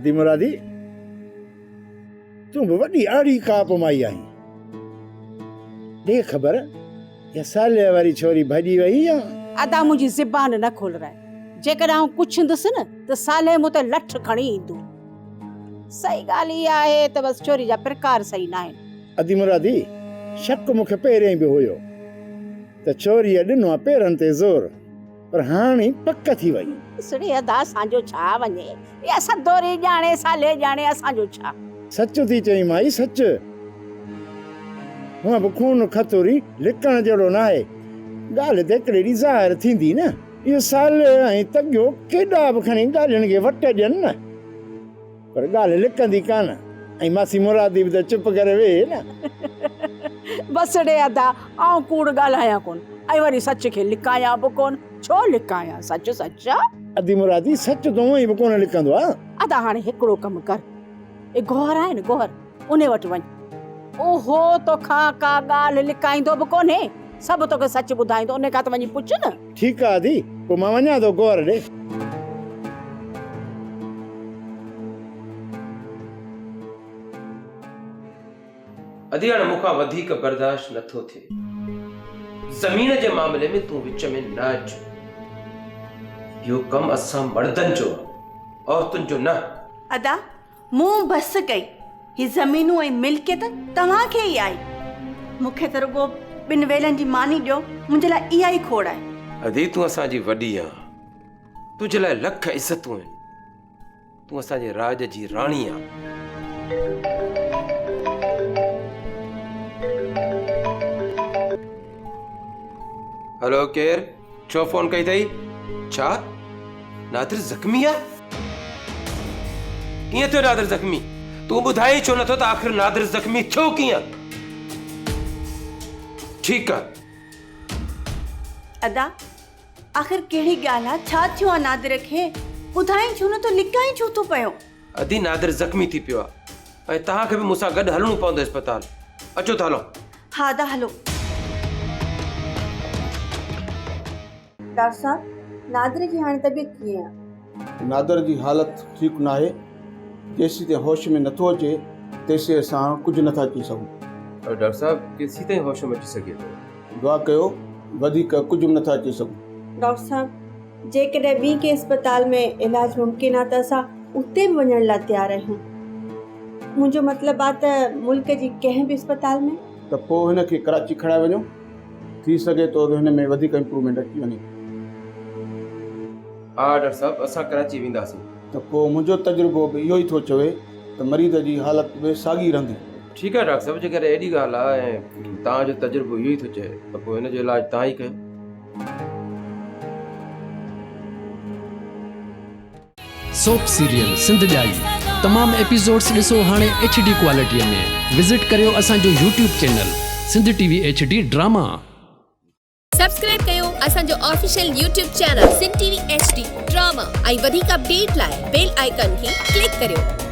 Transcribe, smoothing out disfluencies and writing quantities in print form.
ادي مرادي، تون به وڏي آڙي ڪاپ مائي آهين. ڏي خبر، اها صالح واري ڇوري ڀڄي وئي يا؟ ادا منهنجي زبان نه کولرائي. جيڪڏهن آئون ڪڇندس نه ته صالح مون تي لٺ کڻي ايندو. صحيح ڳالهه اها آهي ته بس ڇوري جا پرڪار صحيح ناهن. ادي مرادي، شڪ مون کي پهريائين به هيو ته ڇوريء ڏنو آ پيرن تي زور. پر هاڻي پڪ ٿي وئي. سڙي ادا اسان جو ڇا وڃي. اها سدوري ڄاڻي صالح ڄاڻي اسان جو ڇا. سچ ٿي چئين مائي سچ. هونء به خون کٿوري لڪڻ جهڙو ناهي. ڳالهه ته هڪڙي ڏينهن ظاهر ٿيندي نه. اهو صالح ۽ تڳيو ڪيڏا به کڻي ڳالهين کي وٽ ڏين نه. پر ڳالهه لڪندي ڪانه ۽ ماسي مرادي به ته چپ ڪري ويهي نه. بس ڙي ادا، آئون ڪوڙ ڳالهايان ڪونه ۽ وري سچ کي لڪايان به ڪونه. ڇو لڪايان، سچ سچ آ. ادي مرادي، سچ ته هونئن به ڪونه لڪندو آ. ادا هاڻي هڪڙو ڪم ڪر، اي گوهر آهي نه گوهر، انهي وٽ وڃ. اهو توکان ڪا ڳالهه لڪائيندو به ڪونهي، سڀ توکي سچ ٻڌائيندو، انهي کان ته وڃي پڇ نه. ٺيڪ آ ادي، پوء مان وڃان ٿو گوهر ڏي. ادي هاڻ مون کان وڌيڪ برداشت نه ٿو ٿئي. زمين جي معاملي ۾ تون وچ ۾ نه اچ. اهو ڪم اسان مردن جو آ، عورتن جو نه. ادا، مون بس ڪئي. هي زمينون ۽ ملڪيت توهان کي ئي آهي. مون کي ته رڳو ٻن ويلن جي ماني ڏيو، منهنجي لاء اها ئي کوڙ آهي. ادي تون اسان جي وڏي آن. تنهنجي لاء لک عزتون آهن. تون اسان جي راڄ جي راڻي آن. هلو ڪير؟ ڇو فون ڪئي اٿئي؟ ڇا نادر زخمي آ؟ ڪيئن ٿيو نادر زخمي؟ تون ٻڌائين ڇو نٿو ته آخر نادر زخمي ٿيو ڪيئن؟ ٺيڪ آ. ادا آخر ڪهڙي ڳالهه آ؟ ڇا ٿيو آ نادر کي؟ ٻڌائين ڇو نٿو؟ لڪائين ڇو ٿو پيو؟ ادي نادر زخمي ٿي پيو آ ۽ توهان کي به مون سان گڏ هلڻو پوندو اسپتال. اچو ته هلون. ها ادا هلو. ڊاڪٽر صاحب نادر جي هاڻي طبيعت ڪيئن آ؟ نادر جي حالت ٺيڪ ناهي، جيسيتائين هوش ۾ نٿو اچي تيسين اسان ڪجهه نٿا چئي سگهون. ڊاڪٽر صاحب ڪيسيتائين هوش ۾ اچي سگهي ٿو؟ دعا ڪيو وڌيڪ ڪجهه به نٿا چئي سگهون. ڊاڪٽر صاحب جيڪڏهن ٻي ڪنهن اسپتال ۾ علاج ممڪن آ ته اسان اتي به وڃڻ لاء تيار آهيون. منهنجو مطلب آ ته ملڪ جي ڪنهن به اسپتال ۾. ته پوء هن کي ڪراچي کڻائي وڃو. ٿي سگهي ٿو ته هن ۾ وڌيڪ امپروومينٽ اچي وڃي. ها ڊاڪٽر صاحب اسان ڪراچي وينداسين. ته پوء منهنجو تجربو به اهو ئي ٿو چوي ته مريض جي حالت به ساڳي رهندي. ٺيڪ آهي ڊاڪٽر صاحب جيڪڏهن ايڏي ڳالهه آهي ۽ توهان جو تجربو اهو ئي ٿو چئي ته پوء هن جو علاج توهان ئي ڪيو. سوپ سيريل سنڌ ڄائي تمام ايپيسوڊس ڏسو هاڻي ايڇ ڊي ڪوالٽي ۾ وزٽ ڪريو اسان جو YouTube channel Sindh T V H D drama. Subscribe ڪيو اسان جو official YouTube channel Sindh T V H D drama ۽ وڌيڪ اپڊيٽ لاء بيل آئيڪان کي ڪلڪ ڪريو.